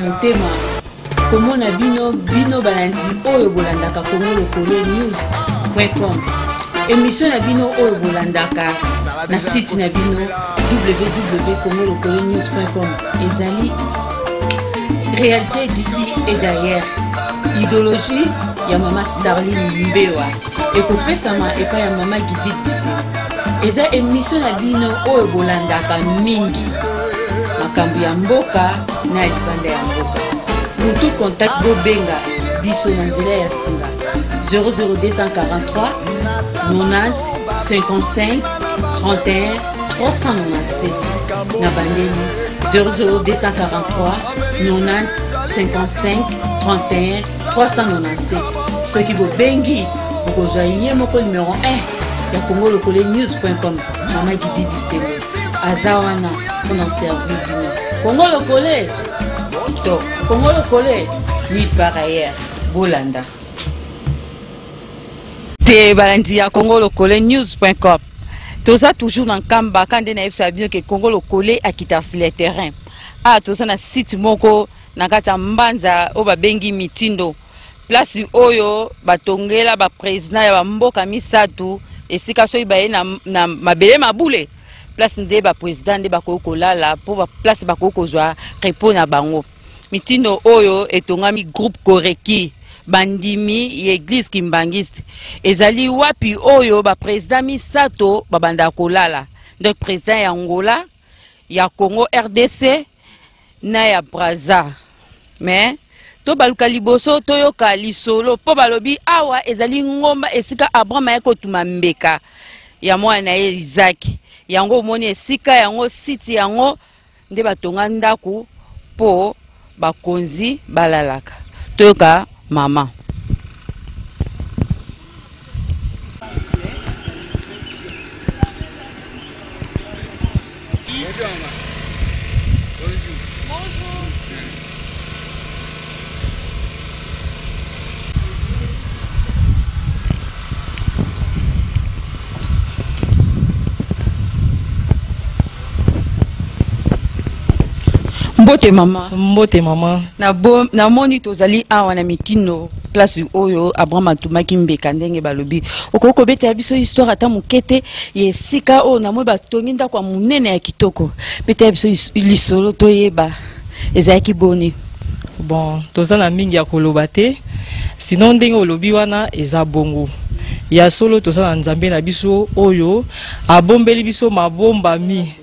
motema komona bino bino balandi oyo bolandaka Congo Lokole News.com emission na bino oyo bolandaka na site na bino www.congolokolenews.com ezali réalité d'ici et d'ailleurs idéologie ya mama Starline Mbewa ekopesama epai ya mama Gidil Bise eza emission na bino oyo bolandaka mingi makambo ya mboka na ya libanda ya mboka mutu contact bobenga biso na nzela ya singa 00243 90 55 31 397 na bandeli 00243 90 55 31 397 soki bobengi bokozwa ye moko numero 1 ya congo lokole news.com mama gidi bisengo aza wana mpona koservir bino congo lokole to congo lokole nulle part ailleurs bolanda te balandi ya congo lokole news.com toza toujours na nkamba ka nde nayebisa bino ke congo lokole akita sur le terrain awa toza na site moko na kati ya mbanza oyo babengi mitindo place oyo batongela baprésident ya bamboka misato esika soki baye na, na mabele mabule place nde baprésident nde bakoki kolala mpo place bakoki kozwa repos na bango mitindo oyo etongami groupe koreki bandimi ya eglise kimbangiste ezali wapi oyo baprésident misato babandaka kolala donc président ya angola ya congo rdc na ya Brazza mais tobaluka liboso toyoka lisolo mpo balobi awa ezali ngomba esika Abraham ayaki kotuma mbeka ya mwana na ye Isaac yango omoni esika yango site yango nde batonga ndako mpo bakonzi balalaka toyoka mama Bonjour maman. Bonjour. Bonjour. Mbote mama. Mbote mama. Namoni tozali awa na mitindo place oyo Abraham atumaki mbeka ndenge balobi. Okoki kobetela biso histoire ata moke te ya esika oyo namoni batongi ndako ya monene ya kitoko. Betela biso lisolo toyeba ezalaki boni. Bon, toza na mingi ya koloba te. Sinon ndenge olobi wana eza bongo. Ya solo toza na Nzambe na biso oyo abombeli biso mabombami.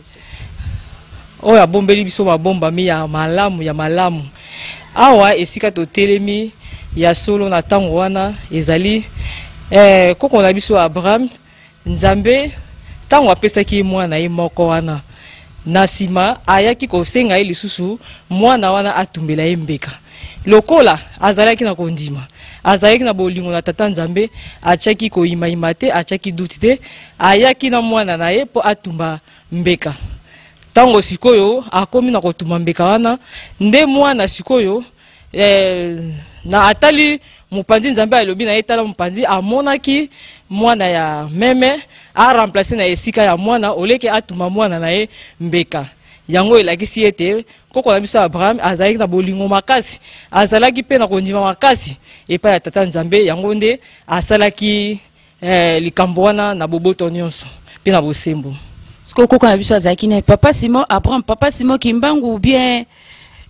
Oyo abombeli biso mabombami ya malamu ya malamu. Awa esika totelemi ya solo na ntango wana ezali eh, koko na biso Abraham, Nzambe ntango apesaki ye mwana na ye moko wana, na nsima ayaki kosenga ye lisusu mwana wana atumbela ye mbeka. Lokola azalaki na kondima, azalaki na bolingo na Tata Nzambe, atiaki koyimayima te, atiaki duti te, ayaki na mwana na ye mpo atumba mbeka. Ntango sikoyo akomi na kotumba mbeka wana, nde mwana sikoyo eh, na atali mopanzi, Nzambe alobi na ye tala mopanzi, amonaki mwana ya meme a remplacer na esika ya mwana oleke atumba mwana na ye mbeka. Yango elakisi ete koko na biso Abraham azalaki na bolingo makasi, azalaki mpe na kondima makasi epai ya Tata Nzambe. Yango nde asalaki eh, likambo wana na boboto nyonso mpe na bosembo. Sikoyo koko na biso azalaki na papa Simon Abraham, papa Simon Kimbangu ou bien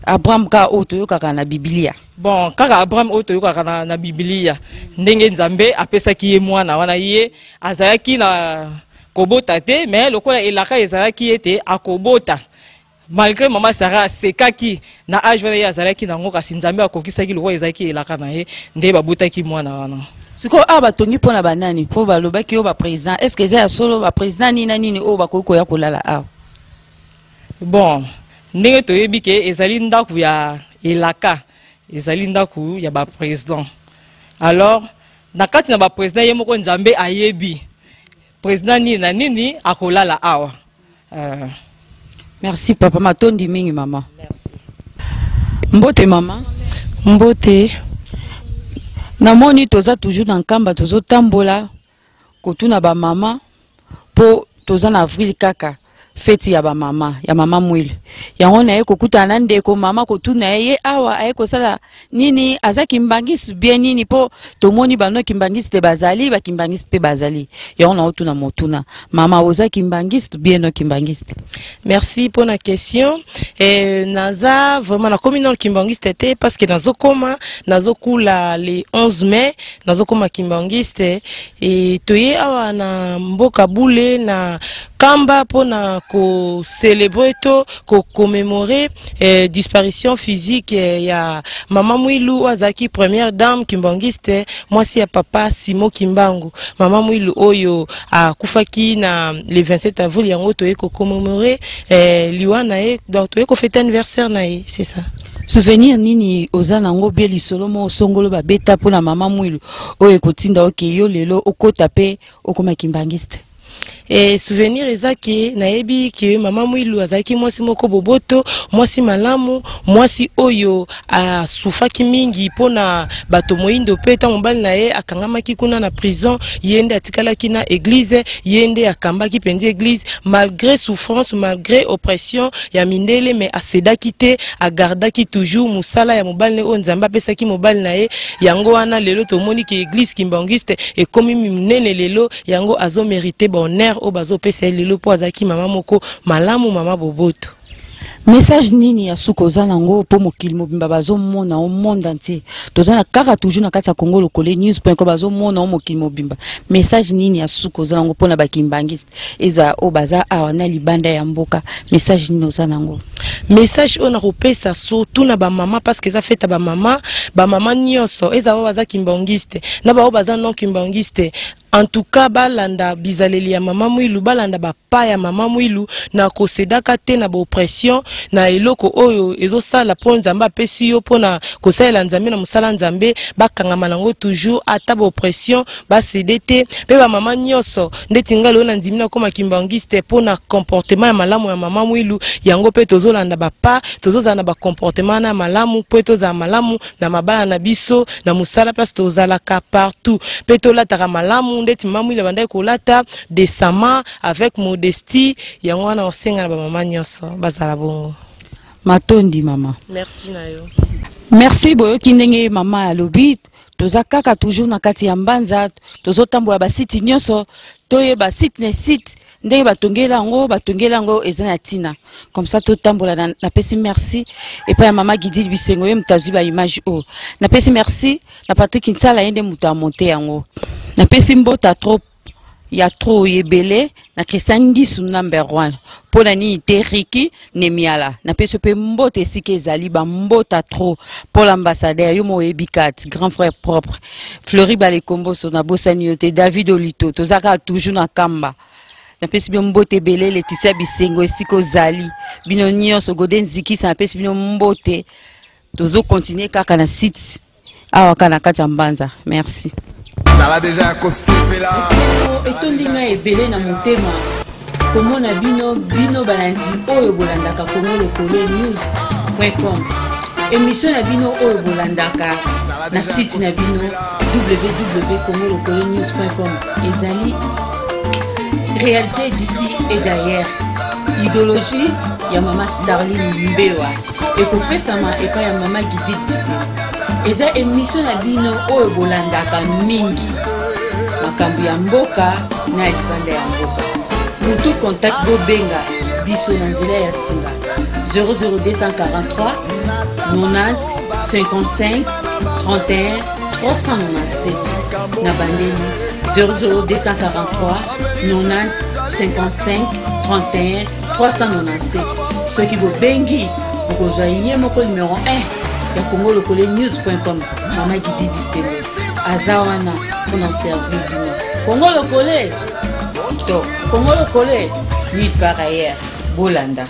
Abraham ka oyo toyokaka na Biblia? Bon, kaka Abraham oyo toyokaka na, na Biblia, ndenge Nzambe apesaki ye mwana wana, ye azalaki na kobota te, mais lokola elaka ezalaki ete akobota, malgré mama Sarah asekaki na age wana ye azalaki nango, kasi Nzambe akokisaki lokola ezalaki elaka na ye, nde babotaki mwana wana. Sikoyo awa batongi mpo na banani? Mpo balobaki oyo baprésident, est ce que eza ya solo baprésident nini na nini oyo bakoki koya kolala awa? Bon, ndenge toyebi ke ezali ndako ya elaka, ezali ndako ya baprésident. Alors na kati na baprésident ye moko Nzambe ayebi président nini na nini akolala awa. Merci papa, matondi mingi mama. Merci. Mbote mama. Mbote. Namoni toza toujours na Nkamba, tozotambola kotuna ba mama po toza na avril kaka. Feti ya bamama ya mama Mwilu yango naye kokutana na ndeko mama, kotuna ye ye awa aye kosala nini, aza kimbangisi bien nini, mpo tomoni bano kimbangisi te bazali bakimbangisi mpe bazali. Yango naotuna motuna, mama, oza kimbangisi bien no kimbangisi te? Merci pour la question. Naza vraiment nakomi nano kimbangiste te, parce que nazokoma, nazokula le 11 mai, nazokoma kimbangiste. E toye awa na mboka Bule na Kamba mpona kocélébrer to kocommémorer disparition physique ya mama Mwilu oyo azalaki première dame kimbangiste, mwasi ya papa Simo Kimbangu. Mama Mwilu oyo akufaki na le 27 avril, yango toye kocommémorer liwa na ye, donc toye kofêter anniversaire na ye, c'est ça. Souvenir nini oza nango bie, lisolo moko songolo babeta mpona mama Mwilu oyo ekotinda oke yo lelo okota mpe okoma kimbangiste? Souvenir eza ke nayebi ke mama Mwilu azalaki mwasi moko boboto, mwasi malamu, mwasi oyo asufaki mingi mpona bato moyindo. Mpe ntango mobali na ye akangamaki kuna na prison, ye nde atikalaki na église, ye nde akambaki mpenza église malgré souffrance, malgré oppression ya mindele, mais acédaki te, agardaki toujours mosala ya mobali ne oyo Nzambe apesaki mobali na ye. Yango wana lelo tomoni ke église kimbangiste ekomi monene lelo. Yango azomérite bahonneur oyo bazopesa ye lelo, mpo azalaki mama moko malamu, mama boboto. Message nini ya suka oza nango mpo mokili mobimba bazomona o monde entier? Toza na kaka toujours na kati ya Congo Lokole News point com, bazomona o mokili mobimba. Message nini ya suka oza nango mpona bakimbangiste, eza oyo baza awa na libanda ya mboka? Message nini oza nango? Message oyo nakopesa surtout na bamama, parce que eza fête ya bamama, bamama nyonso, eza oyo baza kimbangiste na baoyo baza non kimbangiste, en tout cas balanda bizaleli ya mama Mwilu, balanda bapa ya mama Mwilu na kocédaka te na baoppression, na eloko oyo ezosala mpo Nzambe apesi yo mpona kosalela Nzambe na mosala Nzambe, bakangama nango toujours, ata baoppression, bacéder te. Mpe bamama nyonso ndeti ngai lelo na ndimi nakóma kimbangiste mpona comportement ya malamu ya mama Mwilu. Yango mpe tozolanda bapa, tozozala na bacomportement wana ya malamu mpo tozala malamu na mabala na biso, na mosala, place tozalaka partout. Mpe tolataka malamu ndeti mama Mwilu abandaki kolata décemment, avec modestie. Yango wana osenga na bamama nyonso bazala bongo. Matondi, mama. Merci na yo. Merci. Boyoki ndenge mama alobi. Toza kaka toujours na kati ya Mbanza, tozotambola basite nyonso, toyeba site na site ndenge batongeli yango. Batongeli yango eza na ntina, comme ça totambola. Napesi merci epai ya mama Gidili Bisengo, ye moto azwi baimage oyo. Napesi merci na Patrik Nsala, ye nde moto amonte yango. Napesi mbota trop ya trop ebele na Christian Ngisu number one, mpo na nini te Riki Nemiala, napesi mpe mbote esika ezali, bambota trop. Paul ambassadeur, yo mo oyebi kati, grand frère propre Fleury Balekomboso, nabosani yo te. David Olito, toza kaka toujours na Kamba, napesi bino mbote ebele. Leticia Bisengo, esika ozali, bino nyonso, Gode Nzikisa, napesi bino mbote. Tozocontinuer kaka na site awa, kaka na kati ya Mbanza. Merci. Zala deja ya kosepela. Esengo etondi ngai ebele na motema komona bino, bino balandi oyo bolandaka Congo Lokole News com, émission na bino oyo bolandaka na site na bino www congolokole news com. Ezali Réalité d'ici et d'ailleurs, idéologie ya mama Starline Mbewa, ekopesama epai ya mama Gidil Bisengo. Eza émission na bino oyo bolandaka mingi, makambo ya mboka na ya libanda ya mboka. Pour tout contact, bobenga biso na nzela ya singa 00243 90 55 31 397. Na bandeli 00243 90 55 31 397. Soki bobengi, bokozwa ye moko numero 1 ya Congo Lokole News.com, mama Gidi Bisengo, aza wana mpona servir bino. Congo Lokole to Congo Lokole nulle part ailleurs. Bolanda.